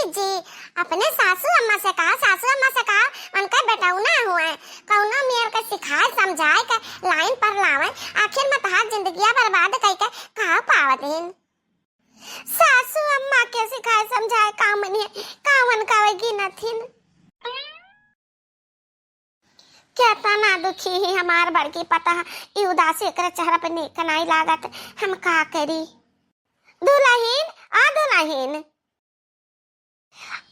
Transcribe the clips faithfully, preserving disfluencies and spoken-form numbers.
जी, अपने सासू अम्मा से कहा, सासू अम्मा से कहा, उनका बेटौना हुआ है, कौनो मेर के सिखाए समझाए के लाइन पर लावे, आखिर में तहार जिंदगिया बर्बाद कई के का पावत हिन? सासू अम्मा के सिखाए समझाए का मनिए, का उनका वे गिनत हिन? केतना दुखी ही हमार बड़की पतोह, ई उदासी एकरे चेहरा पे नीक नाई लागत, हम का करी? दुलहिन, आ दुलहिन,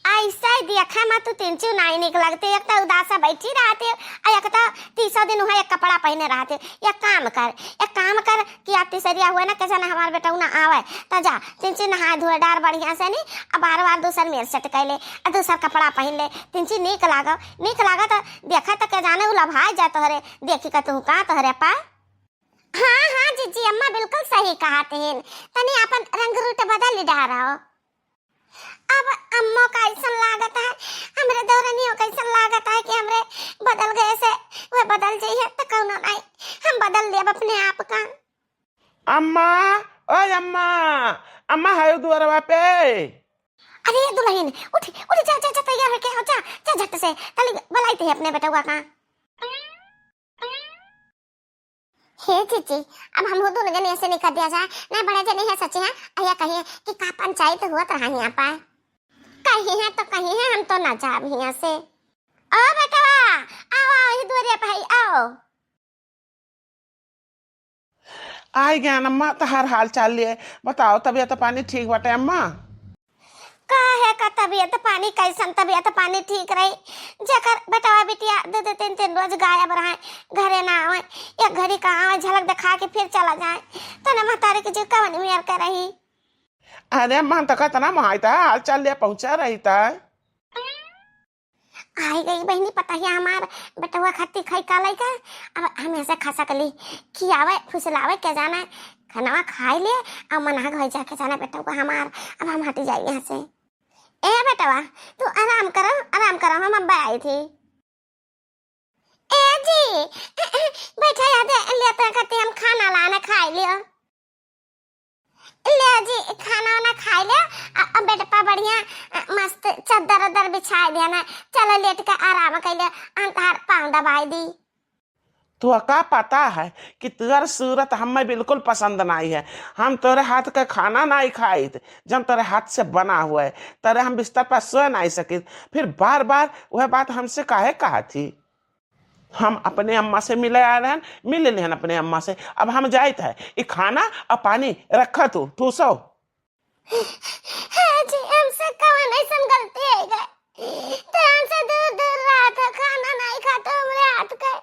ऐसे देखे मा तू तिनचू नाई नीक लगते, एक तो उदासा बैठी रहते, आ एक तो तीसो दिन उहाँ एक कपड़ा पहिने रहते। एक काम कर, एक काम कर कि आज तिसरिया हुए ना, के जाने हमार बेटौना आवे, त जा तिनची नहाए धोए डार बढ़िया से नी, आ बार बार दूसर मेर सेट कर ले, आ दूसर कपड़ा पहिन ले, तिनची नीक लागो, नीक लागो त देखा त के जाने उ लभाए जा तोहरे, देखी का तू का तोहरे पा। हाँ, हाँ, जिज्जी अम्मा बिल्कुल सही कहत हिन, तनी आपन रंग रूट बदल डारो। अब अम्मो का ऐसन लागत है, हमरे देवरनियो का ऐसन लागत है कि हमरे बदल गए से वे बदल जइहे, त कौनो नाई, हम बदल लेब अपने आप का। अम्मा, ओए अम्मा, अम्मा है दुआरवा पे। अरे दुलहिन, उठ, उठ, जा, जा, जा, तैयार होके आओ, जा, जा झट से, तली बुलाइत है अपने बेटवा का। हे जीजी, अब हमहू दुनो जने ऐसे निकल दिया जाए, नहीं बड़े जने हैं सच्ची हैं, अहिया कहिए कि का पंचायत हुआ तो रहा यहाँ पर। कहीं है तो कहीं है, हम तो ना जाब यहाँ से। ओ बेटवा, आओ, आओ, ई दुआरे पे है, आओ। आई ज्ञान अम्मा, तहार हाल चाल लिए बताओ, तबीयत पानी ठीक बाटे अम्मा? काहे का तबीयत पानी, कैसन तबीयत पानी ठीक रही, जेकर बेटवा बिटिया दो दो तीन तीन रोज गायब रहे, घरे ना आवे, एक घड़ी का आवे, झलक दिखा के फिर चला जाए, तने महतारी के जीव कवन मेर के रही। अरे अम्मा, हम तो कितना मोहाई था, हाल चाल लिए पहुँचा रही था। आई गई बहिनी पतोहिया हमार, बेटवा खाती खाई का लइका। अब हम ऐसे खसकली, खियावे, फुसलावे के जाने, खनवा खाई ले, अब मना गई जाके जाने बेटवा हमार। अब हम हटी जाई यहाँ से। ए बेटवा, तू आराम करो, आराम करो, हम अब आई थी। ए जी, बैठा याद ले तो करते हम खाना लाना खाई लियो। ले जी, खाना वाना खाई ले, आ, आ बेटपा बढ़िया, आ, मस्त चद्दर उद्दर बिछाई दिया ना, चलो लेट के आराम कर ले, अंधार पाँव दबाई दी। तो का पता है कि तुअर सूरत हमें बिल्कुल पसंद नहीं है। हम तोरे हाथ का खाना नहीं खाइत, जब तोरे हाथ से बना हुआ है, तोरे हम बिस्तर पर सो नहीं सकित। फिर बार बार वह बात हमसे काहे कहा थी? हम अपने अम्मा से मिले आ रहन, मिल लेहन अपने अम्मा से। अब हम जाइत है, ई खाना और पानी रखा तू, ठूसो। हाँ जी, हमसे कवन ऐसन गलती है गए? तो हमसे दूर दूर रहा था, खाना नहीं खाता हमरे हाथ का।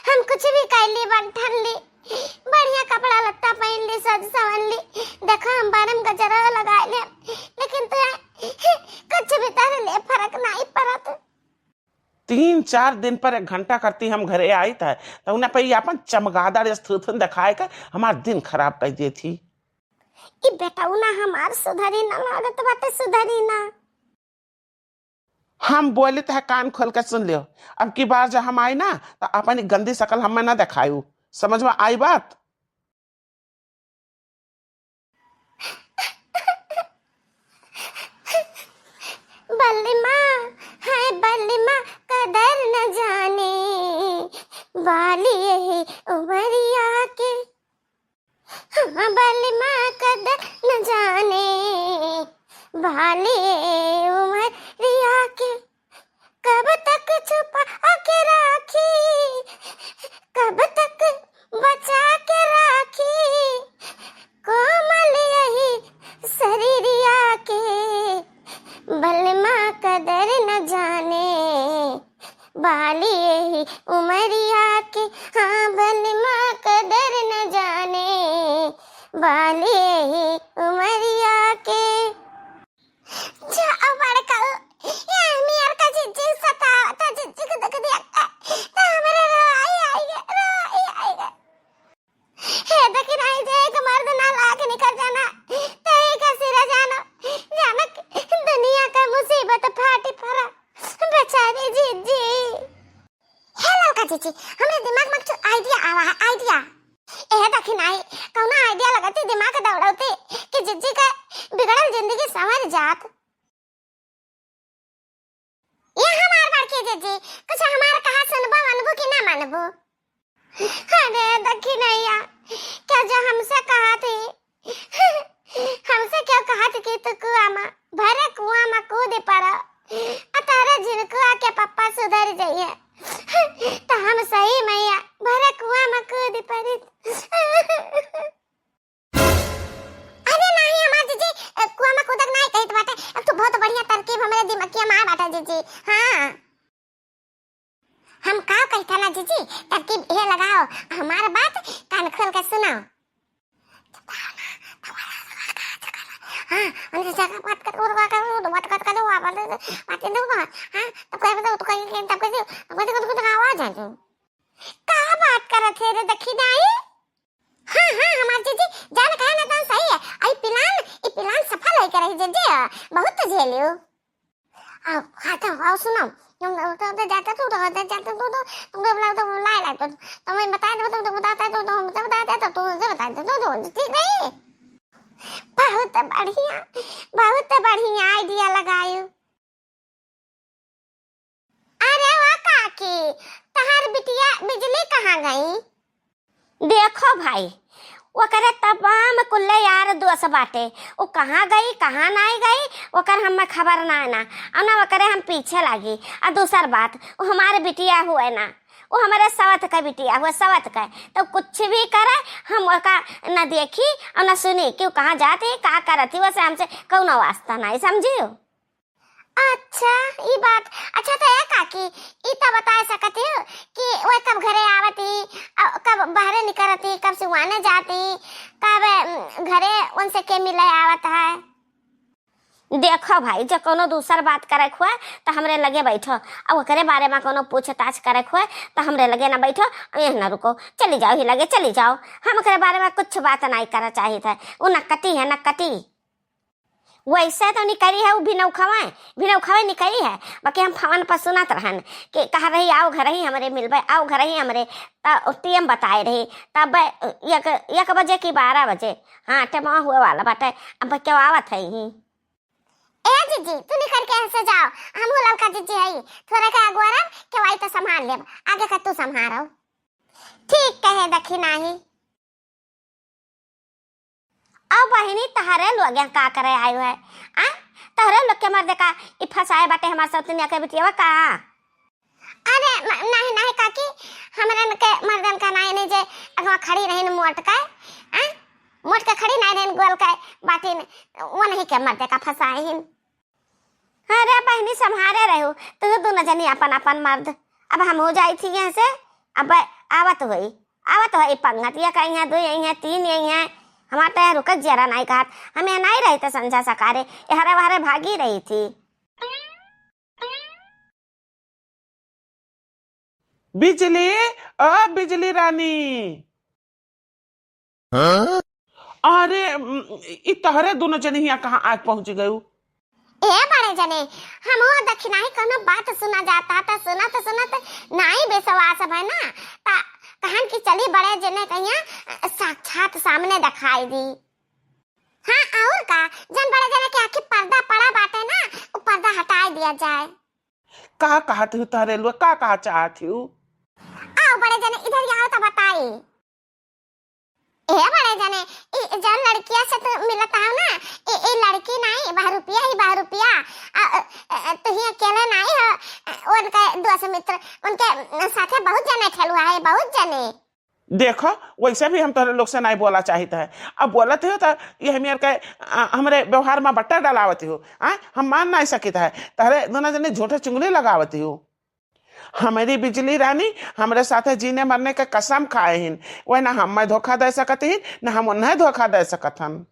हम कुछ भी कर ली, बन ठन ली, बढ़िया कपड़ा लत्ता पहन ली, सज सवन ली। देखा हम बारे में गजरा लगा ले, लेकिन तो कुछ भी तरह ले फर्क नहीं पड़त। तीन चार दिन पर एक घंटा करती हम घरे आइत है, तो उन्हें पे अपन चमगादड़ जस थुथुन दिखाए कर हमार दिन खराब कर देती। ई बेटौना हमार सुधरी ना लागत बाटे, सुधरी ना। हम बोलित है, कान खोल के सुन लियो, अब की बार जब हम आई ना, तो अपनी गंदी शकल हमें ना दिखायू, समझ में आई बात? बलमा, हाय बलमा, कदर न जाने, बाली यही उमरिया के। हाँ, बलमा कदर न जाने, बाली उमरिया के। कब तक छुपा के राखी, कब तक बचा के राखी, कोमल यही शरीरिया के। बलमा कदर न जाने, बाली यही उमरिया के। हाँ, बलमा कदर न जाने, बाली यही उमरिया के। जा, अब बड़का, ये मेर का जिज्जी सतावत, जिज्जी के देख दिया, तो हमरे रोवाई आई गे, रोवाई आई गे। हे दखिन आई जे एक मर्द ना लाके निकल जाना, ते ही का सिरा जानो, जाना दुनिया का मुसीबत फाटी परा, बेचारी जिज्जी। हे ललका जिज्जी, हमरे दिमाग में कुछ idea आवा है, idea। ए दखिन आई, कौनो idea लगती दिमाग दौड़ौती कि जिज्जी का बिगड़ल जिंदगी संवर जात। जीजी, कुछ हमार कहा सुनबो, मनबो कि ना मनबो? अरे दखिनैया, क्या जो हमसे कहा थी, हमसे क्यों कहा थी कि तू कुआं मा, भरे कुआं मा कूद पड़ो, आ तोहरे झिनकुआ के पप्पा सुधर जइहे, तो हम सही मैया भरे कुआं मा कूद पड़ी। अरे नाही हमार जीजी, अ, कुआं मा कूदक नाही कहित बाटे। अब तू बहुत बढ़िया तरकीब हमरे दिमकिया मा आए बाटे जीजी। हाँ। हम का कहित है ना जीजी, तरकीब ये लगाओ, हमार बात कान खोल के सुनो। हाँ, उनसे ज्यादा बात कर, बात कर, बात कर, बात कर, बात कर, बात कर, हाँ, तब कह दो, तो कहीं, तब कह दो, तब कह दो, तब कह दो, आवाज आ जाओ। का बात करत है रे दखिनाई? हाँ, हाँ, हमार जीजी, जान कहे ना तन सही है। आई पिलान, ई पिलान सफल होई के रही जीजी, बहुत तो झेलियो। आओ, हाँ, तो आओ सुनो। तुम तो, तो, तो जाते तो, तो, तो जाते तो, तो, तुम तो बुलाओ तो बुलाए ला तो, तो मैं बता दो, तुम तो बताते तो, तो हमसे बताते तो, तुम हमसे बताते तो, तो, ठीक नहीं? बहुत बढ़िया, बहुत बढ़िया idea लगायो। अरे ओ काकी, तहार बिटिया बिजली कहाँ गई? देखो भाई, ओकरे तमाम कुल्ले यार दोस्त बाटे। उ कहाँ गई, कहाँ नाई गई, ओकर हमें खबर ना है ना। और ना ओकरे हम पीछे लागी। आ दूसर बात, उ हमारे बिटिया हुए ना, उ हमारे सवत का बिटिया हुए, सवत का। तो कुछ भी करे, हम ओका न देखी और न सुनी कि उ कहाँ जाती, का करती, वैसे हमसे कौनो वास्ता नहीं, समझियो? अच्छा, ई बात। अच्छा, तो ए काकी, ई त बताए सकत हो कि वह कब घरे आवत ही, अ, कब बाहरे निकलत ही, कब सिवाने जात ही, कब, उम, घरे उनसे के मिले आवत है? देखो भाई, जो कोनो दूसर बात करे के हुआ, त हमरे लगे बैठो। अब ओकरे बारे में कोनो पूछताछ करे के हुआ, त हमरे लगे ना बैठो, यह ना रुको, चली जाओ ही लगे, चली जाओ। हम ओकरे बारे में कुछ बात नहीं करे चाहित है। उ नकटी है, नकटी। वैसे तो निकली है, उ भिनौखवे, भिनौखवे निकली है। बाकी हम फोन पर सुनत रहन कि कह रही, "आओ घर ही हमरे मिलबे, आओ घर ही हमरे।" त टीएम बताए रही, तब एक, एक बजे की बारह बजे, हाँ, टेमवा हुए वाला बाटे, अब क्यों आवत है ही। ए जीजी, तू निकल के यहाँ से जाओ, हम ललका जीजी हई, थोड़ा के अगोरब, केवाई तो संभाल लेब, आगे का तू संभारो। ठीक कहे दखिनाही। अब बहिनी, तहरे लोग यहाँ का करे आयो है? आ? तहरे लोग के मर्दे का ई फंसाए बाटे हमार सौतनिया के बिटियावा का? अरे, म-, नहीं, नहीं काकी, हमरन के मर्दन का नहीं, नहीं जे अगवा खड़ी रहिन मोट के, आ? मोट के खड़ी नहीं रहिन, गोल के बाटिन, वो नहीं के मर्दे का फंसाए हिन। अरे बहिनी, संभारे रहू, तू दोनों जनी अपन अपन मर्द। अब हम हो जाई थी यहाँ से, अब आवत होई, आवत होई पंगत, एक आई है, दो आई है, तीन आई है। हमार तो रुकत जरा नहीं कहत, हम यहाँ नहीं रहते संझा सकारे, हरे वहरे भागी रही थी। बिजली, ओ बिजली रानी। हाँ? अरे, उम, ई तहरे दोनों जने हियाँ कहाँ आके पहुँच गयू? ए बड़े जने, हम वो दखिनाही कोनो बात सुना जाता, त सुनत सुनत नाई विश्वास भय ना, त कहन कि चली बड़े जने कहिया साक्षात सामने दिखाई दी। हाँ, और का, जन बड़े जने के आखिर पर्दा पड़ा बाटे ना, वो पर्दा हटाई दिया जाए। का कहत हूँ तहरे लोग, का कहा चाहत हूँ? आओ बड़े जने इधर आओ तो बताई। ए बड़े जने, ई जौन लड़किया से तू मिलत हव ना, ई, ई लड़की नाई, बहरूपिया ही बहरूपिया। आ, अ, अ, तू ही अकेले नाई हो, अ, उनके दोस्त मित्र, उनके साथे बहुत जने ठेलुआ है, बहुत जने। देखो, वैसे भी हम तोहरे लोग से नाई बोला चाहित है। अब बोलत हो तो ये हमियर के, अ, हमरे व्यवहार में बट्टा डलावत हो, आ? हम मान नाई सकित है। तोहरे दोनों जने झूठे चुंगली लगावत हो। हमरी बिजली रानी हमरे साथे जीने मरने के कसम खाए हिन, वह ना हम मैं धोखा दे सकत हिन, ना हम उन्हें धोखा दे सकत हन।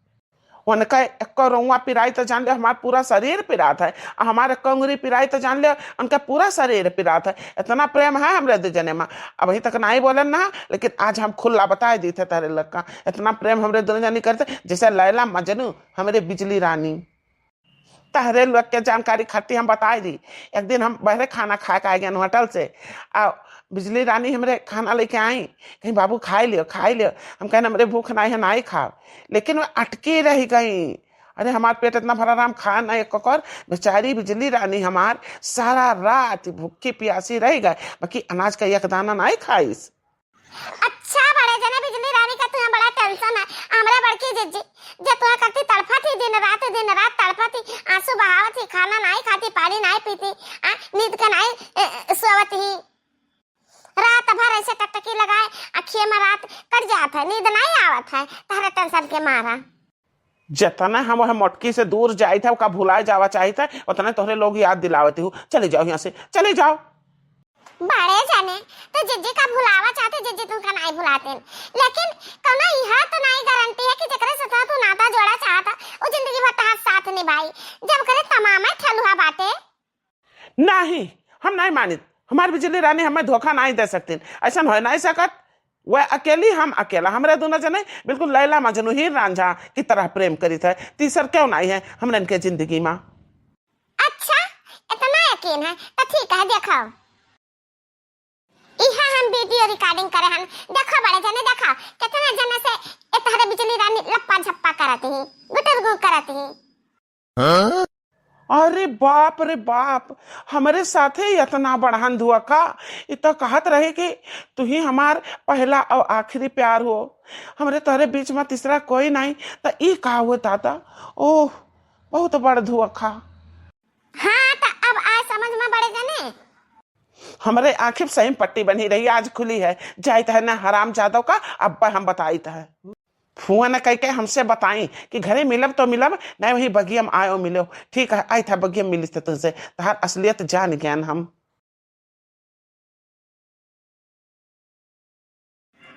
उनका एक्को रोंवा पिराई तो जान ले हमार पूरा शरीर पिरात है, आ हमार एक्को अंगुरी पिराई तो जान ले उनका पूरा शरीर पिरात है। इतना प्रेम है हमरे दो जने में। अबहीं तक नाई बोलन ना, लेकिन आज हम खुला बताए दी थे तहरे लोग का, इतना प्रेम हमरे दोनों जनी करते, जैसे लैला मजनू हमरे बिजली रानी। तहरे लोग के जानकारी खातिर हम बताई दी। एक दिन हम बहरे खाना खाए के आए गए होटल से, आ बिजली रानी हमरे खाना लेके आई, कहीं, "बाबू खाए लियो, खाए लियो।" हम कहन, "हमरे भूख नाई है, नाई खाओ।" लेकिन वो अटकी रह गई, अरे, हमार पेट इतना भरा राम खाए ना एक ककर। बेचारी बिजली रानी हमार सारा रात भूखी प्यासी रह गए, बाकी अनाज का एक दाना नाई खाइस। अच्छा, बड़े जने बिजली रानी का तुम्हें बड़ा tension है। हमरे बड़की जिज्जी, जे तुम्हें करती तड़फत ही, दिन रात, दिन रात तड़फत ही, आंसू बहावत ही, खाना नाई खाती, पानी नाई पीती, आ, नींद के नाई, ए, ए, सोवत ही। रात भर ऐसे टकटकी लगाए, अखिए में रात कट जात है, नींद नाई आवत है, तहरे tension के मारा। जतना हम वह मोटकी से दूर जाइत है, ओका भुलाए जावा चाहित है, उतने तोहरे लोग याद दिलावत हूँ। चले जाओ यहाँ से, चले जाओ। बड़े जने, तो जिज्जी का भुलावा चाहते, जिज्जी तुमका नाई भुलाते। लेकिन कौनो यह तो नाई गारंटी है कि जेकरे से तू नाता जोड़ा चाहता, वो जिंदगी भर तहार साथ निभाई, जब करे तमाम ठलुआ बाटे। नहीं, हम नहीं मानित। हमार बिजली रानी हमें धोखा नहीं दे सकतीन। ऐसन हो नहीं सकत। वह अकेली, हम अकेला। हमरे दोनों जने बिल्कुल लैला मजनू, हीर रांझा की तरह प्रेम करीत है। तीसर क्यों नहीं है हमरे इनके जिंदगी में? अच्छा, इतना यकीन है तो ठीक है, देखो। इहा हम video recording करे हन। देखो बड़े जने, देखो, कितना जने से ए तहरे बिजली रानी लप्पा झप्पा करत ही, गुटर गु करत ही। अरे बाप रे बाप, हमरे साथे इतना बड़हन धुआ का? इ तो कहत रहे कि तू ही हमार पहला और आखिरी प्यार हो, हमरे तोहरे बीच में तीसरा कोई नहीं, तो ई का हुआ दादा? ओह, बहुत बड़ धुआ खा। हाँ, तो अब आए समझ में बड़े जने। हमरे आँखी पे सही पट्टी बनी रही, आज खुली है। जाइत है ना हराम जादव का, अब हम बताइत है। फोन कह के हमसे बताई कि घरे मिलब तो मिलब, नहीं वही बगियम आयो मिलो। ठीक है, आई था बगियम मिली थे तुमसे, तहार असलियत जान गयन हम।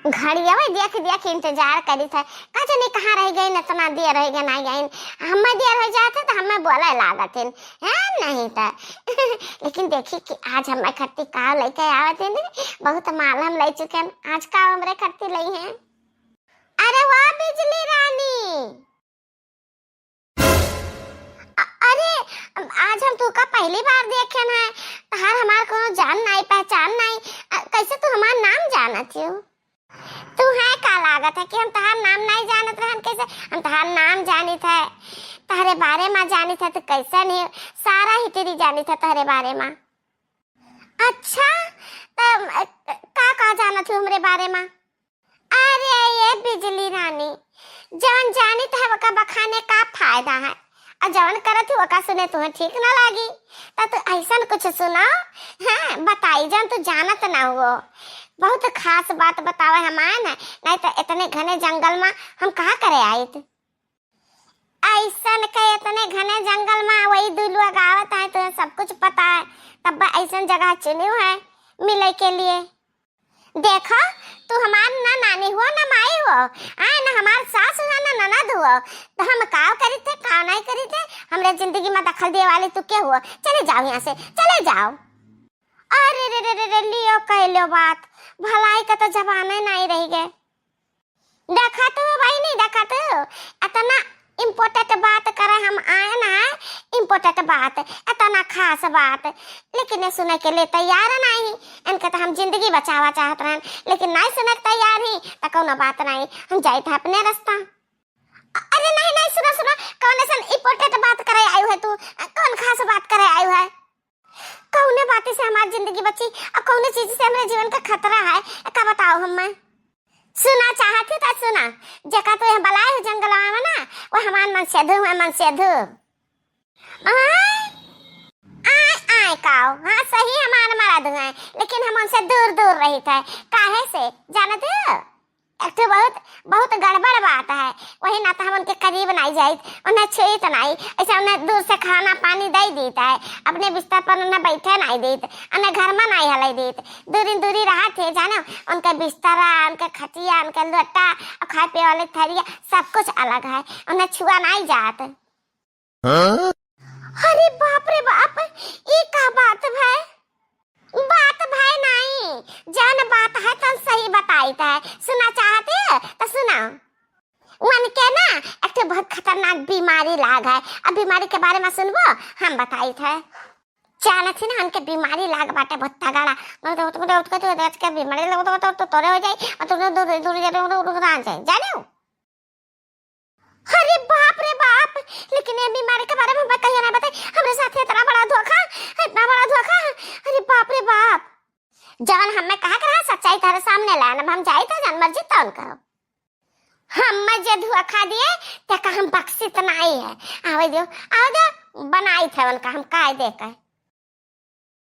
घड़िया देख देख इंतजार करी थे, का जाने कहाँ रह गई, इतना देर रह गई, ना गई। हमें देर हो जाते तो हमें बोले लागत है, हैं? नहीं तो लेकिन देखी कि आज हमें खट्टी का लेके आवत है, बहुत माल हम ले चुके हैं, आज का हमरे खट्टी लई है। अरे वाह बिजली रानी, अ-, अरे, आज हम तुका पहली बार देखे ना, तहार हमार कोनो जान नाई, पहचान नाई, अ, कैसे तू हमार नाम जानत हो? तू है का लागत है कि हम तहार नाम नाई जानत रहन? कैसे हम तहार नाम जानित है, तहरे बारे में जानित है, तू कैसे नहीं, सारा history जानित है तहरे बारे में। अच्छा, त, अ, का का जानत हो हमरे बारे में? अरे ये बिजली रानी, जवन जानित है ओका बखाने का फायदा है, और जवन करत हो ओका सुने तुम्हें ठीक ना लागी। त तू ऐसन कुछ सुनाओ, हाँ, बताई जवन तू जानत ना हो। बहुत खास बात बतावे हमार ना, नहीं तो इतने घने जंगल में हम कहाँ करे आइत। ऐसन के इतने घने जंगल में वही दुलुआ गावत है, तुम्हें सब कुछ पता है, तब ऐसन जगह चुनियो है मिले के लिए। देखो, तू हमार ना नानी हुआ, ना माई हुआ, आए ना हमार सास हुआ, ना ननद हुआ, तो हम काव करी थे, काव नहीं करी थे, हमरे जिंदगी में दखल दिए वाली तू के हुआ? चले जाओ यहाँ से, चले जाओ। अरे रे रे रे रे, लियो कह लो बात, भलाई का तो जमाना ही नहीं रह गए। देखा तू बहिनी, देखा तू, इतना important बात करे हम आए ना, important बात, इतना खास बात, लेकिन ये सुने के लिए तैयार नहीं। इनके तो हम जिंदगी बचावा चाहत रहन, लेकिन नहीं सुने के तैयार ही, तो कोनो बात नहीं, हम जाइत है अपने रास्ता। अरे नहीं, नहीं, सुनो, सुनो, कौन ऐसन important बात करे आयु है तू? कौन खास बात करे आयु है? कौने बात से हमार जिंदगी बची और कौने चीज से हमरे जीवन का खतरा है, का बताओ हमें? सुना चाहत ही तो सुना, जेका तो यहाँ बलाए हो जंगलवा में ना, वो हमार मनसेधु है, मनसेधु। आय, आय, आय काओ, हाँ सही हमार मरद हुए, लेकिन हम उनसे दूर दूर रहित है। काहे से, जानत हो? एक ठो बहुत, बहुत गड़बड़ बात है, वही ना तो हम उनके करीब नहीं जाइत, उन्हें छुइत नहीं, ऐसे उन्हें दूर से खाना पानी दे दीत है, अपने बिस्तर पर उन्हें बैठे नहीं दीत, उन्हें घर में नहीं हले दीत, दूरी दूरी रहत है, जानो, उनके बिस्तरा, उनके खटिया, उनके लोटा और खाए पिए वाली थरिया, सब कुछ अलग है, उन्हें छुआ नहीं जात। हाँ? अरे बाप रे बाप, ई का बात भय? बात भय नहीं, जौन बात है तौन सही बताइत है। सुना चाहत है तो सुना। उनके ना एक ठो बहुत खतरनाक बीमारी लाग है। अब बीमारी के बारे में सुनबो, हम बताइत है। जानत ही ना उनके बीमारी लाग बाटे बहुत तगड़ा। उनके, उनके, उनके, उनके, उनके बीमारी लग तो, तो, तो तोरे हो जाई और तुम दूर, दूर, दूर, दूर, दूर, दूर आ जाए, जाने हो? अरे बाप रे बाप, लेकिन ये बीमारी के बारे में हमें कहियो ना बताई। हमरे साथ इतना बड़ा धोखा, इतना बड़ा धोखा। अरे बाप रे बाप। जवन हमें कहा के रहा सच्चाई तारे सामने लान, अब हम जाई तो जन मर्जी तौन करो। हमें जे धोखा दिए, तेका हम बख्शित नाई है। आवे दो, आवे दो, बनाई थे उनका हम काय दे के।